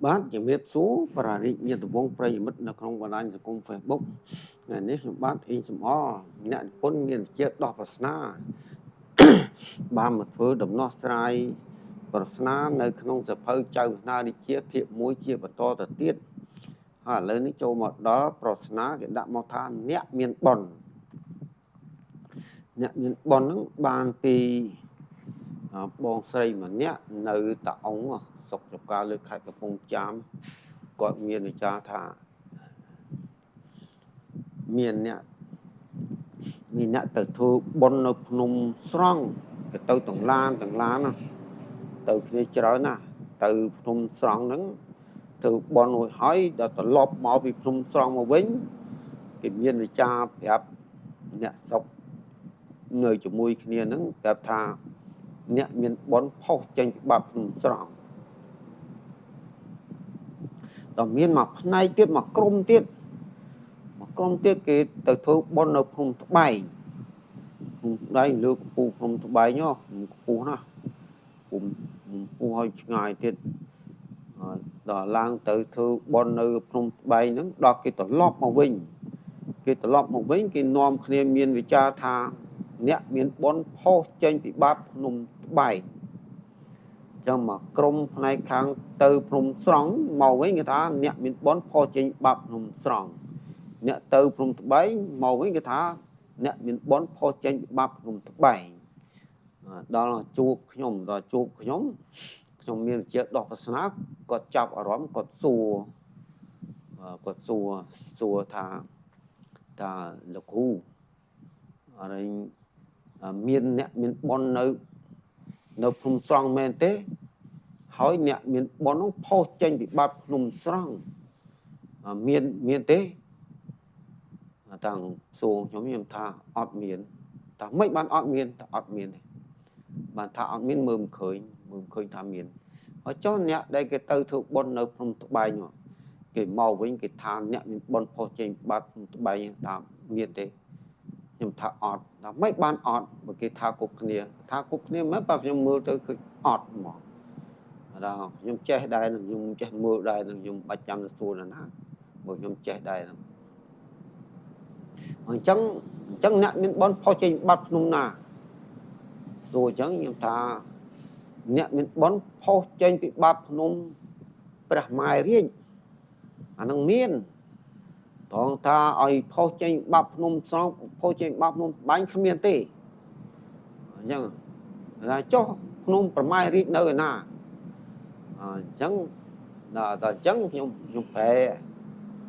បាទជំរាបសួរប្រារាជញាតិវង្សប្រិយមិត្តនៅក្នុងបណ្ដាញសង្គម Facebook ថ្ងៃនេះខ្ញុំបាទអេងសំអល់អ្នកនិពន្ធមានវិជ្ជាដោះប្រស្នាបានមកធ្វើដំណោះស្រាយប្រស្នានៅក្នុងសភៅចៅវាសនារាជាភាគ1ជាបន្តទៅទៀតហើយឥឡូវនេះចូលមកដល់ប្រស្នាគេដាក់មកថាអ្នកមានបុណ្យអ្នកមានបុណ្យហ្នឹងបានពីបងស្រីម្នាក់នៅតាអ៊ុងស្រុកចំការលើខេត្តកំពង់ចាមគាត់មានវិចារថាមានអ្នកទៅធ្វើបុណ្យនៅភ្នំស្រង់គេទៅទាំងឡានណាទៅគ្នាច្រើនណាស់ទៅភ្នំស្រង់ហ្នឹងធ្វើបុណ្យរួចហើយដល់ត្រឡប់មកពីភ្នំស្រង់មកវិញគេមានវិចារប្រាប់អ្នកស្រុកនៅជាមួយគ្នាហ្នឹងប្រាប់ថាអ្នកមានបុណ្យផុសចេញពីបាបភ្នំស្រង់ដល់មានមួយផ្នែកទៀតមួយក្រុមទៀតគេទៅធ្វើបុណ្យនៅភ្នំត្បែងលើកំពូលភ្នំត្បែងខ្ពស់ណាស់ខ្ពស់ហើយឆ្ងាយទៀតដល់ឡើងទៅធ្វើបុណ្យនៅភ្នំត្បែងហ្នឹងដល់គេត្រឡប់មកវិញគេនាំគ្នាមានវិចារថាអ្នកមានបុណ្យផុសចេញពីបាបភ្នំត្បែងចឹងមកក្រុមផ្នែកខាងទៅភ្នំស្រង់មកវិញគេថាអ្នកមានបុណ្យផុសចេញបាបភ្នំស្រង់អ្នកទៅភ្នំត្បែងមកវិញគេថាអ្នកមានបុណ្យផុសចេញពីបាបភ្នំត្បែងដល់ជួបខ្ញុំខ្ញុំមានវិជ្ជាដោះប្រស្នាគាត់ចាប់អារម្មណ៍គាត់សួរថាលោកគ្រូអរិញមានអ្នកមានបុណ្យនៅភ្នំស្រង់មែនទេហើយអ្នកមានបុណ្យនោះផុសចេញពីបាបភ្នំស្រង់មានទេតាំងសួរខ្ញុំថាអត់មានថាមិនបានអត់មានថាអត់មានទេបានថាអត់មានមើលមិនឃើញថាមានហើយចុះអ្នកដែលគេទៅធ្វើបុណ្យនៅភ្នំត្បែងគេមកវិញគេថាអ្នកមានបុណ្យផុសចេញបាបភ្នំត្បែងតាមមានទេខ្ញុំថាអត់ថាមិនបានអត់បើគេថាគ្រប់គ្នាមិនបើខ្ញុំមើលទៅឃើញអត់ហ្មងដល់ខ្ញុំចេះដែរនឹងខ្ញុំចេះមើលដែរនឹងខ្ញុំបាច់ចាំទៅសួរណាបើខ្ញុំចេះដែរហ្នឹងអញ្ចឹងអ្នកមានបុណ្យផុសចេញបាត់ភ្នំណាសួរអញ្ចឹងខ្ញុំថាអ្នកមានបុណ្យផុសចេញពីបាបភ្នំព្រះម៉ែរាជអានឹងមានត្រង់ថាឲ្យផុសចេញបាបភ្នំស្រង់ផុសចេញបាបភ្នំបាញ់គ្មានទេអញ្ចឹងថាចុះភ្នំប្រម៉ែរាជនៅឯណាអញ្ចឹងដល់អញ្ចឹងខ្ញុំប្រែ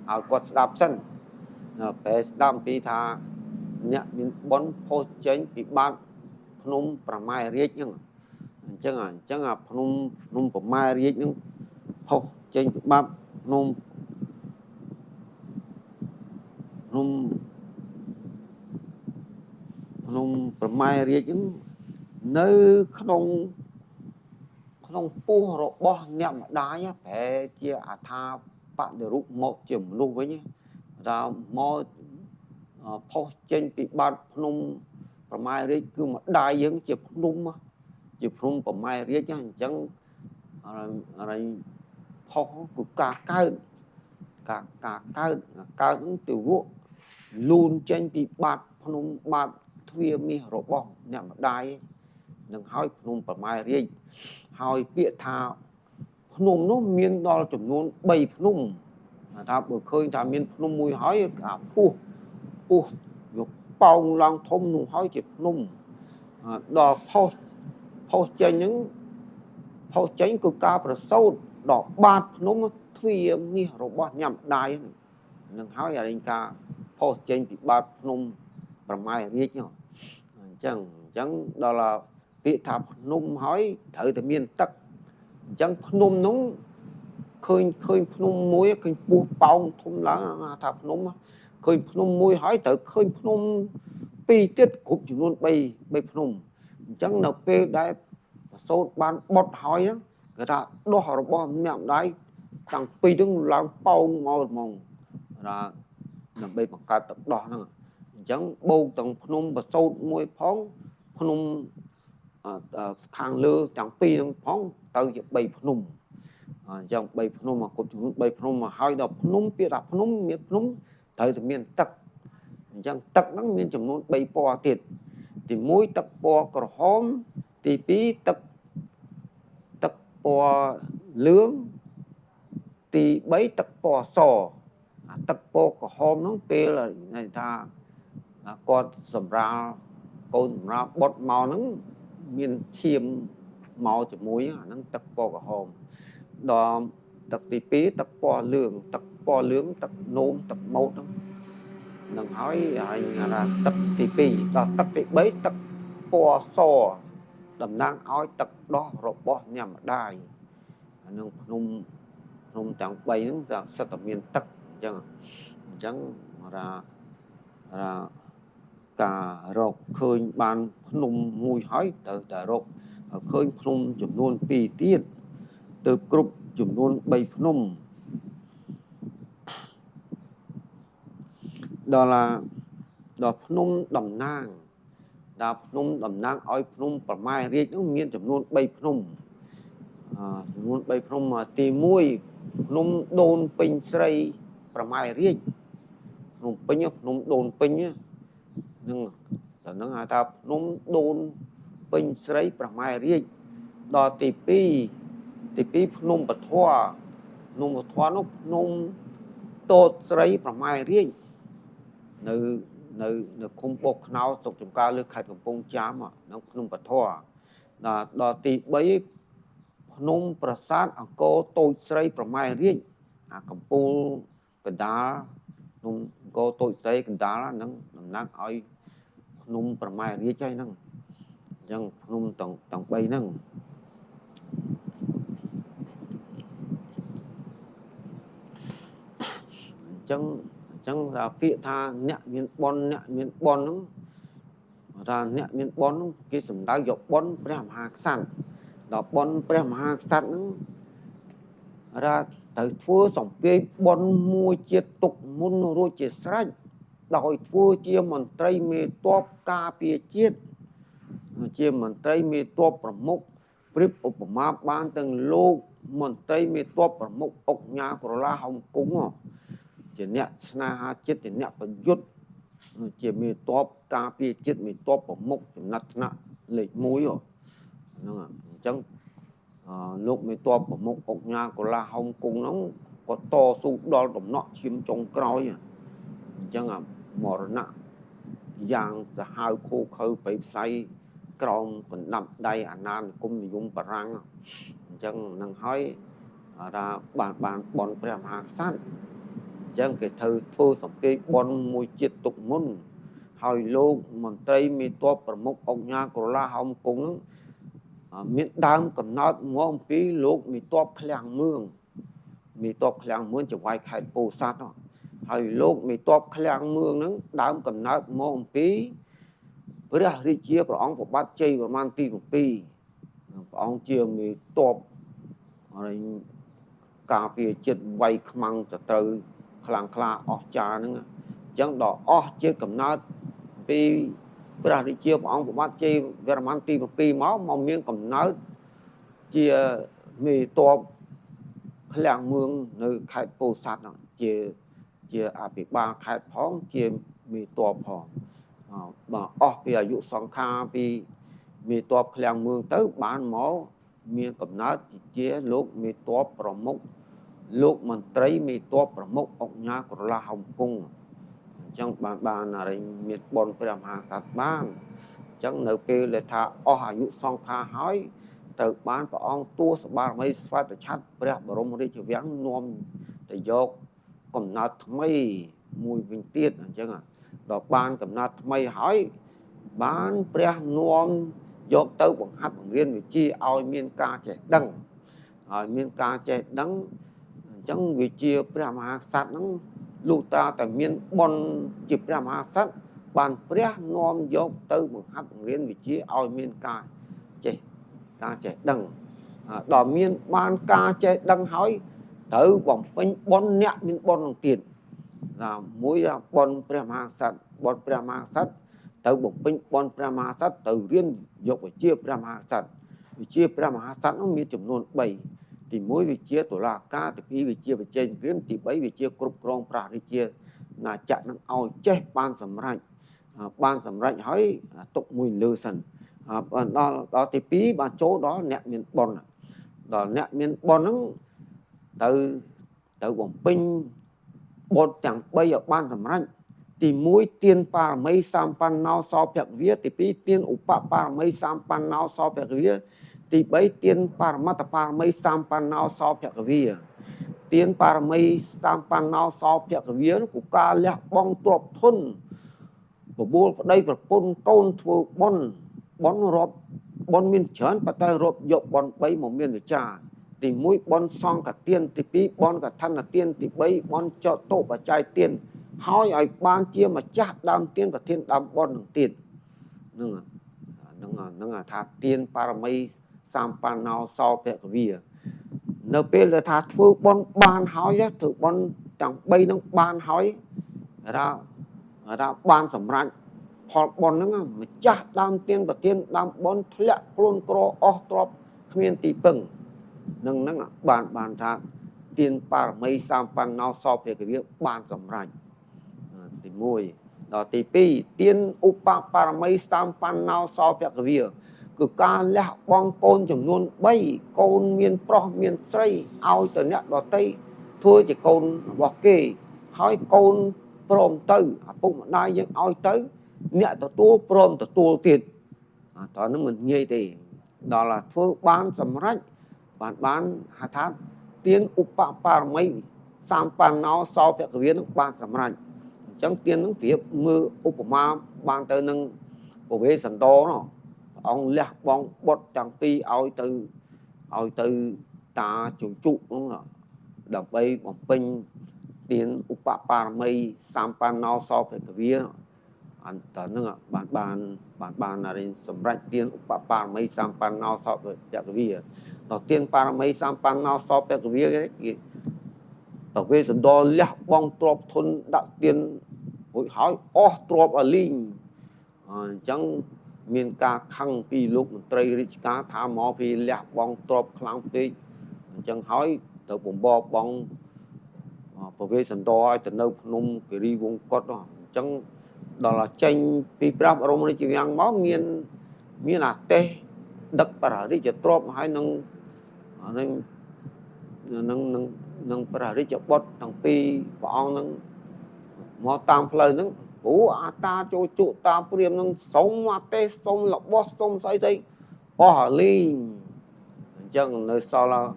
ឲ្យគាត់ស្ដាប់សិនប្រែស្ដាប់អំពីថាអ្នកមានបុណ្យផុសចេញពីបាបភ្នំប្រម៉ែរាជហ្នឹងអញ្ចឹងអាភ្នំប្រម៉ែរាជហ្នឹងផុសចេញពីបាបភ្នំប្រម៉ែរាជហ្នឹងនៅក្នុងពោះរបស់អ្នកម្ដាយប្រែជាអថាបដិរូបមកជាមនុស្សវិញថាមកផុសចេញពីបាតភ្នំប្រម៉ែរាជគឺម្ដាយយើងជាភ្នំប្រម៉ែរាជអញ្ចឹងអរិញផុសគឺការកើតការកើតហ្នឹងទៅវក់លូនចេញពីបាតភ្នំបាតទ្វាមាសរបស់អ្នកម្ដាយនឹងហើយភ្នំប្រម៉ែរាជហើយពាក្យថាភ្នំនោះមានដល់ចំនួន3ភ្នំថាបើឃើញថាមានភ្នំមួយហើយអាពោះយកប៉ោងឡើងធំនោះហើយជាភ្នំដល់ផុសចេញហ្នឹងផុសចេញគឺការប្រសូតដល់បាតភ្នំទ្វាមាសរបស់អ្នកម្ដាយនឹងហើយអានេះការផុសចេញពីបាតភ្នំប្រម៉ែរាជហ្នឹងអញ្ចឹងដល់ពាក្យថាភ្នំហើយត្រូវតែមានទឹកអញ្ចឹងភ្នំនោះឃើញភ្នំមួយឃើញពោះប៉ោងធំឡើងថាភ្នំឃើញភ្នំមួយហើយត្រូវឃើញភ្នំពីរទៀតគ្រប់ចំនួន3ភ្នំអញ្ចឹងនៅពេលដែលប្រសូតបានបុតហើយគេថាដោះរបស់អ្នកម្ដាយតាំងពីរហ្នឹងឡើងប៉ោងមកហ្មងថាដើម្បីបង្កើតទឹកដោះហ្នឹងអញ្ចឹងបូកទាំងភ្នំប្រសូតមួយផងភ្នំខាងលើទាំងពីរហ្នឹងផងទៅជា3ភ្នំ អញ្ចឹង3ភ្នំមកគ្រប់ចំនួន3ភ្នំមកហើយដល់ភ្នំពាក្យថាភ្នំមានភ្នំត្រូវតែមានទឹកអញ្ចឹងទឹកហ្នឹងមានចំនួន3ពណ៌ទៀតទី1ទឹកពណ៌ក្រហមទី2ទឹកពណ៌លឿងទី3ទឹកពណ៌សអាទឹកពណ៌ក្រហមហ្នឹងពេលន័យថាគាត់សម្រាលកូនសម្រាលបុតមកហ្នឹងមានឈាមមកជាមួយអាហ្នឹងទឹកពណ៌ក្រហមដល់ទឹកទី2ទឹកពណ៌លឿងទឹកពណ៌លឿងទឹកនោមទឹកម៉ូតហ្នឹងនឹងហើយហើយថាទឹកទី2ដល់ទឹកទី3ទឹកពណ៌សតំណាងឲ្យទឹកដោះរបស់អ្នកម្ដាយអានឹងភ្នំទាំង3ហ្នឹងសិតតែមានទឹកអញ្ចឹងរាការរកឃើញបានភ្នំមួយហើយត្រូវតែរកឃើញភ្នំចំនួន2ទៀតទៅគ្រប់ចំនួន3ភ្នំដល់ភ្នំតំណាងដល់ភ្នំតំណាងឲ្យភ្នំប្រម៉ែរាជនោះមានចំនួន3ភ្នំចំនួន3ភ្នំទី1ភ្នំដូនពេញស្រីប្រម៉ែរាជភ្នំពេញភ្នំដូនពេញនឹងតែនឹងហៅថាភ្នំដូនពេញស្រីប្រម៉ែរាជដល់ទី2ភ្នំពធភ្នំពធនោះភ្នំតូតស្រីប្រម៉ែរាជនៅឃុំបុកខ្នោស្រុកចំការលើខេត្តកំពង់ចាមនឹងភ្នំពធដល់ទី3ភ្នំប្រាសាទអង្គរតូចស្រីប្រម៉ែរាជអាកំពូលកណ្ដាលភ្នំអង្គរតូចស្រីកណ្ដាលហ្នឹងតំណាងឲ្យភ្នំប្រម៉ែរាជហើយហ្នឹងអញ្ចឹងភ្នំទាំង3ហ្នឹងអញ្ចឹងថាពាក្យថាអ្នកមានបុណ្យអ្នកមានបុណ្យហ្នឹងថាអ្នកមានបុណ្យហ្នឹងគេសំដៅយកបុណ្យព្រះមហាក្សត្រដល់បុណ្យព្រះមហាក្សត្រហ្នឹងរាត្រូវធ្វើសំពាយបុណ្យមួយជាតិទុកមុនរួចជាស្រេចដោយធ្វើជាមន្ត្រីមេតបការពារជាតិជាមន្ត្រីមេតបប្រមុខប្រៀបឧបមាបានទាំងលោកមន្ត្រីមេតបប្រមុខអុកញ៉ាក្រឡាហុងគង់ជាអ្នកស្នេហាជាតិជាអ្នកប្រយុទ្ធជាមេតបការពារជាតិមេតបប្រមុខចំណាត់ថ្នាក់លេខ1ហ្នឹងអញ្ចឹងលោកមេតបប្រមុខអុកញ៉ាក្រឡាហុងគង់ហ្នឹងគាត់តស៊ូដល់ដំណក់ឈាមចុងក្រោយអញ្ចឹងមរណៈយ៉ាងសាហាវឃោឃៅប្រៃផ្សៃក្រោមកណ្ដាប់ដៃអាណានិគមនិយមបារាំងអញ្ចឹងនឹងហើយថាបានបនព្រះមហាក្សត្រអញ្ចឹងគេធ្វើសំពាយបនមួយជាតិទុកមុនហើយលោកមន្ត្រីមេតបប្រមុខអុកញ៉ាក្រឡាហោមគង់ហ្នឹងមានដើមកំណើតមកអំពីលោកមេតបឃ្លាំងមឿងមេតបឃ្លាំងមឿងចង្វាយខេត្តពោធិ៍សាត់ហើយលោកមេតបឃ្លាំងមឿងហ្នឹងដើមកំណើតមកអំពីព្រះរាជាព្រះអង្គព្រះបាទជ័យវរ្ម័នទី7ព្រះអង្គជាមេតបហើយការពារជាតិវាយខ្មាំងសត្រូវខ្លាំងក្លាអស្ចារ្យហ្នឹងអញ្ចឹងដល់អស់ជាតិកំណើតពីព្រះរាជាព្រះអង្គព្រះបាទជ័យវរ្ម័នទី7មកមានកំណើតជាមេតបឃ្លាំងមឿងនៅខេត្តពោធិ៍សាត់ហ្នឹងជាអភិបាលខេត្តផងជាមេតបផងបាទអស់ពីអាយុសង្ខារពីមេតបឃ្លាំងមឿងទៅបានមកមានកំណើតជាលោកមេតបប្រមុខលោកមន្ត្រីមេតបប្រមុខអុកញ៉ាក្រឡាហុងគង់អញ្ចឹងបានអរិញមានបុណ្យព្រះមហាក្សត្របានអញ្ចឹងនៅពេលដែលថាអស់អាយុសង្ខារហើយត្រូវបានព្រះអង្គទួសបារមីស្វែតឆត្រព្រះបរមរាជវាំងនាំទៅយកកំណើតថ្មីមួយវិញទៀតអញ្ចឹងដល់បានកំណើតថ្មីហើយបានព្រះនាំយកទៅបង្ហាត់បង្រៀនវិជ្ជាឲ្យមានការចេះដឹងឲ្យមានការចេះដឹងអញ្ចឹងវិជ្ជាព្រះមហាក្សត្រហ្នឹងលុះត្រាតែមានបុណ្យជាព្រះមហាក្សត្របានព្រះនាំយកទៅបង្ហាត់បង្រៀនវិជ្ជាឲ្យមានការចេះដឹងដល់មានបានការចេះដឹងហើយត្រូវបំពេញបុណ្យអ្នកមានបុណ្យនឹងទៀតណាមួយបុណ្យព្រះមហាក្សត្របុណ្យព្រះមហាក្សត្រត្រូវបំពេញបុណ្យព្រះមហាក្សត្រត្រូវរៀនយកវិជ្ជាព្រះមហាក្សត្រវិជ្ជាព្រះមហាក្សត្រនោះមានចំនួន3 ទី1វាជាតុលាការទី2វាជាបច្ចេកសង្គ្រាមទី3វាជាគ្រប់គ្រងប្រាសរាជាណាចក្រនឹងឲ្យចេះបានសម្រេចបានសម្រេចហើយទុកមួយលើសិនដល់ទី2បានចូលដល់អ្នកមានបុណ្យដល់អ្នកមានបុណ្យហ្នឹងទៅបំពេញបុណ្យទាំង3ឲ្យបានសម្រេចទី1ទានបារមីសម្បណ្ណោសោភវាទី2ទានឧបបារមីសម្បណ្ណោសោភវាទី3ទានបរមត្តបារមីសម្បណ្ណោសោភវាទានបារមីសម្បណ្ណោសោភវាគឺការលះបង់ទ្រព្យធនបបួលប្តីប្រពន្ធកូនធ្វើបុណ្យបុណ្យរាប់បុណ្យមានច្រើនប៉ុន្តែរាប់យកបុណ្យ3មកមានវិចារទី1បុណ្យសង្ឃទានទី2បុណ្យកឋិនទានទី3បុណ្យចតុបច្ច័យទានហើយឲ្យបានជាម្ចាស់ដើមទានប្រធានដើមបុណ្យនឹងទៀតនឹងនឹងថាទានបារមីសម្បណ្ណោសោភវានៅពេលដែលថាធ្វើបុណ្យបានហើយធ្វើបុណ្យទាំង3នឹងបានហើយថាបានសម្រេចផលបុណ្យហ្នឹងម្ចាស់ដើមទានប្រធានដើមបុណ្យធ្លាក់ខ្លួនក្រអស់ទ្រព្យគ្មានទីពឹងនឹងហ្នឹងបានថាទានបារមីសម្បណ្ណោសោភវាបានសម្រេចទី1ដល់ទី2ទានឧបបារមីសម្បណ្ណោសោភវាគឺការលះបង់កូនចំនួន3កូនមានប្រុសមានស្រីឲ្យទៅអ្នកដទៃធ្វើជាកូនរបស់គេហើយកូនព្រមទៅឪពុកម្ដាយយើងឲ្យទៅអ្នកទទួលព្រមទទួលទៀតតើនឹងមិនងាយទេដល់ធ្វើបានសម្រេចបានហៅថាទានឧបបារមីសម្បណ្ណោសោភវានឹងបានសម្រេចអញ្ចឹងទាននឹងប្រៀបមើលឧបមាបានទៅនឹងពវេសន្តរនោះព្រះអង្គលះបង់បុត្រទាំងពីរឲ្យទៅតាជជុហ្នឹងដើម្បីបំពេញទានឧបបារមីសម្បណ្ណោសោភវាអន្តនឹងបានសម្រេចទានឧបបារមីសម្បណ្ណោសោភវាដល់ទានបារមីសម្បណ្ណោសោភវាគេតវេសន្តរលះបង់ទ្រព្យធនដាក់ទានរួចហើយអស់ទ្រព្យអលីងអញ្ចឹងមានការខឹងពីលោកមន្ត្រីរាជការថាមកពីលះបង់ទ្រព្យខ្លាំងពេកអញ្ចឹងហើយទៅបំបបងពវេសន្តរឲ្យទៅនៅភ្នំគិរីវង្សកុដអញ្ចឹងដល់ចេញពីព្រះបរមរាជវាំងមកមានអាទេសដឹកព្រះរាជទ្រព្យហើយនឹងនឹងព្រះរាជបុត្រទាំងពីរព្រះអង្គនឹងមកតាមផ្លូវហ្នឹងព្រោះអាតាចូលជក់តាមព្រាមនឹងសុំអាទេសសុំរបស់សុំស្អីស្អីអស់អាលីងអញ្ចឹងនៅសល់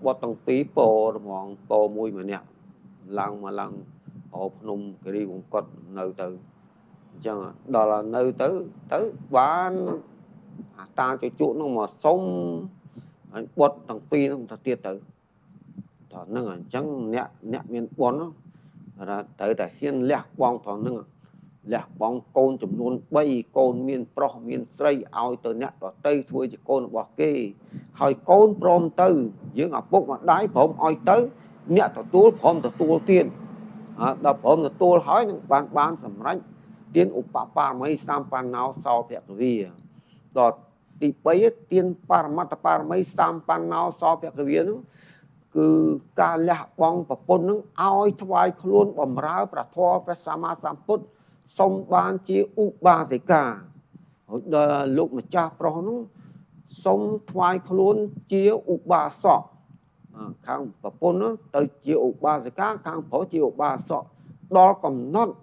បុត្រទាំងពីរពោហ្មងពោមួយម្នាក់ឡើងមកឡើងអូភ្នំគិរីវង្សកុដនៅទៅអញ្ចឹងដល់នៅទៅបានអាតាចូលជក់នោះមកសុំហើយបុត្រទាំងពីរនោះទៅទៀតទៅតោះហ្នឹងអញ្ចឹងអ្នកមានបុណ្យត្រូវតែហ៊ានលះបង់ផងហ្នឹងលះបង់កូនចំនួន3កូនមានប្រុសមានស្រីឲ្យទៅអ្នកដទៃធ្វើជាកូនរបស់គេហើយកូនព្រមទៅយើងឪពុកម្ដាយព្រមឲ្យទៅអ្នកទទួលព្រមទទួលទៀតដល់ព្រមទទួលហើយនឹងបានសម្រេចទានឧបបារមីសម្បណ្ណោសោភវាដល់ទី3ទានបរមត្តបារមីសម្បណ្ណោសោភវានោះគឺការលះបង់ប្រពន្ធនឹងឲ្យថ្វាយខ្លួនបំរើព្រះធម៌ព្រះសម្មាសម្ពុទ្ធសូមបានជាឧបាសិកាហើយដល់លោកម្ចាស់ប្រុសនោះសូមថ្វាយខ្លួនជាឧបាសកខាងប្រពន្ធនោះទៅជាឧបាសិកាខាងប្រុសជាឧបាសកដល់កំណត់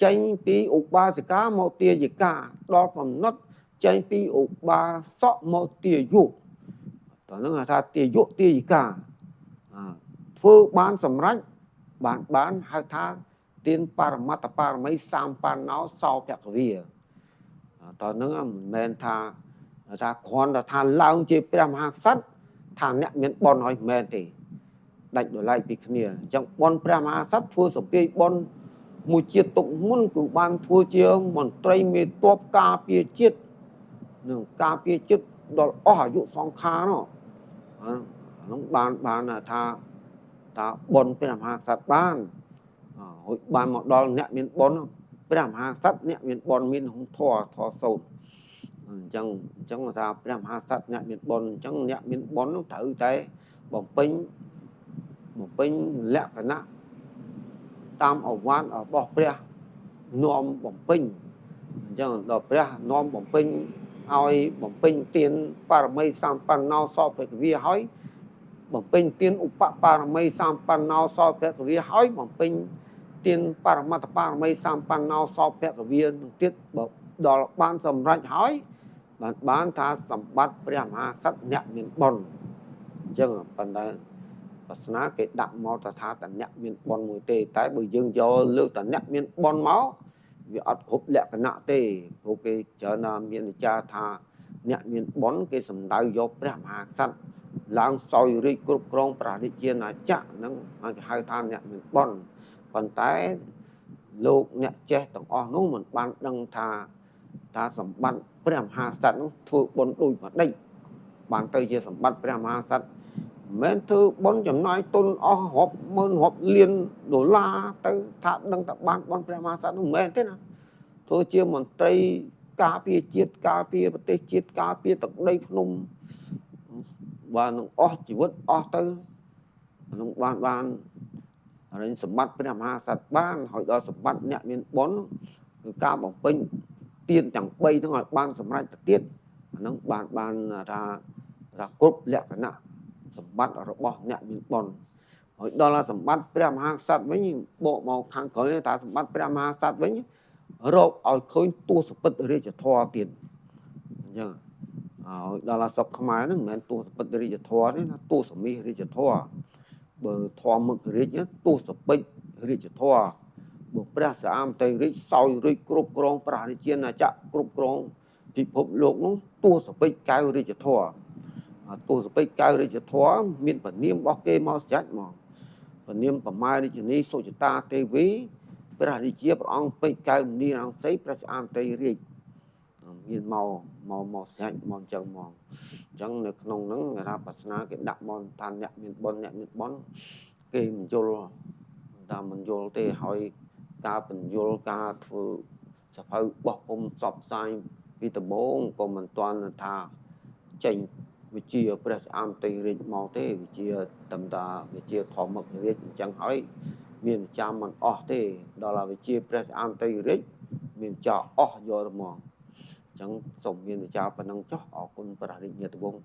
ចេញពីឧបាសិកាមកទាយិកាដល់កំណត់ចេញពីឧបាសកមកទាយុតើនឹងថាទាយុទាយិកាធ្វើបានសម្រេចបានហៅថាទានបរមត្តបារមីសម្បណ្ណោសោភវាតើនឹងមិនមែនថាគ្រាន់តែថាឡើងជាព្រះមហាក្សត្រថាអ្នកមានបុណ្យហើយមិនមែនទេដាច់ដោយឡែកពីគ្នាអញ្ចឹងបុណ្យព្រះមហាក្សត្រធ្វើសំពាយបុណ្យមួយជាតិទុកមុនគឺបានធ្វើជាមន្ត្រីមេតបការពារជាតិនឹងការពារជាតិដល់អស់អាយុសង្ខារនោះហ្នឹងបានថាបុណ្យព្រះមហាក្សត្របានរួចបានមកដល់អ្នកមានបុណ្យព្រះមហាក្សត្រអ្នកមានបុណ្យមានហងធម៌ធម៌សូត្រអញ្ចឹងថាព្រះមហាក្សត្រអ្នកមានបុណ្យអញ្ចឹងអ្នកមានបុណ្យនោះត្រូវតែ បំពេញលក្ខណៈតាមឱវាទរបស់ព្រះនាំបំពេញអញ្ចឹងដល់ព្រះនាំបំពេញឲ្យបំពេញទានបារមីសម្បណ្ណោសភគវាហើយបំពេញទានឧបបារមីសម្បណ្ណោសភគវាហើយបំពេញទានបរមត្តបារមីសម្បណ្ណោសភគវានឹងទៀតដល់បានសម្រេចហើយបានថាសម្បត្តិព្រះមហាក្សត្រអ្នកមានបុណ្យអញ្ចឹងប៉ុន្តែសាសនាគេដាក់មកថាតែអ្នកមានបុណ្យមួយទេតែបើយើងយកលើកតែអ្នកមានបុណ្យមកវាអត់គ្រប់លក្ខណៈទេព្រោះគេច្រើនណាមានវិចារថាអ្នកមានបុណ្យគេសំដៅយកព្រះមហាក្សត្រឡើងសោយរាជគ្រប់គ្រងព្រះរាជាណាចក្រហ្នឹងគេហៅថាអ្នកមានបុណ្យប៉ុន្តែលោកអ្នកចេះទាំងអស់នោះមិនបានដឹងថាសម្បត្តិព្រះមហាក្សត្រនោះធ្វើបុណ្យដូចម្ដេចបានទៅជាសម្បត្តិព្រះមហាក្សត្រមិនធ្វើបុណ្យចំណាយទុនអស់រាប់ម៉ឺនរាប់លានដុល្លារទៅថាដឹងតែបានបុណ្យព្រះមហាក្សត្រនោះមិនមែនទេណាធ្វើជាមន្ត្រីការពារជាតិការពារប្រទេសជាតិការពារទឹកដីភ្នំបាននឹងអស់ជីវិតអស់ទៅនឹងបានរញសម្បត្តិព្រះមហាក្សត្របានហើយដល់សម្បត្តិអ្នកមានបុណ្យគឺការបំពេញទានទាំង3ហ្នឹងឲ្យបានសម្រេចទៅទៀតអាហ្នឹងបានថាគ្រប់លក្ខណៈសម្បត្តិរបស់អ្នកមានបុណ្យហើយដល់សម្បត្តិព្រះមហាក្សត្រវិញបកមកខាងក្រោយថាសម្បត្តិព្រះមហាក្សត្រវិញរកឲ្យឃើញទសពិតរាជធម៌ទៀតអញ្ចឹងហើយដល់ស្រុកខ្មែរហ្នឹងមិនមែនទសពិតរាជធម៌ទេណាទសមាសរាជធម៌បើធម៌មឹករាជទសពិតរាជធម៌បើព្រះសាមតេរាជសោយរាជគ្រប់គ្រងព្រះរាជាណាចក្រគ្រប់គ្រងពិភពលោកនោះទសពិតកៅរាជធម៌ទសពិតកៅរាជធម៌មានពនាមរបស់គេមកស្រេចមកពនាមប្រមារាជនីសុចតាទេវីព្រះរាជាព្រះអង្គពេជ្រកៅមនីរង្សីព្រះស្អាមតេរាជមានមកស្រេចមកអញ្ចឹងមកអញ្ចឹងនៅក្នុងហ្នឹងគេថាបាសនាគេដាក់មកថាអ្នកមានបុណ្យអ្នកមានបុណ្យគេមិនយល់តាមមិនយល់ទេហើយការបញ្យល់ការធ្វើសភៅបោះពុំផ្សព្វផ្សាយពីដំបូងក៏មិនទាន់ថាចេញវិជាព្រះស្អាមតេរាជមកទេវិជាតំតាវិជាធម្មរាជអញ្ចឹងហើយមានចាំមិនអស់ទេដល់វិជាព្រះស្អាមតេរាជមានចោអស់យកទៅមកអញ្ចឹងសូមមានវិចារប៉ុណ្ណឹងចុះអរគុណព្រះរាជញាតិវង្ស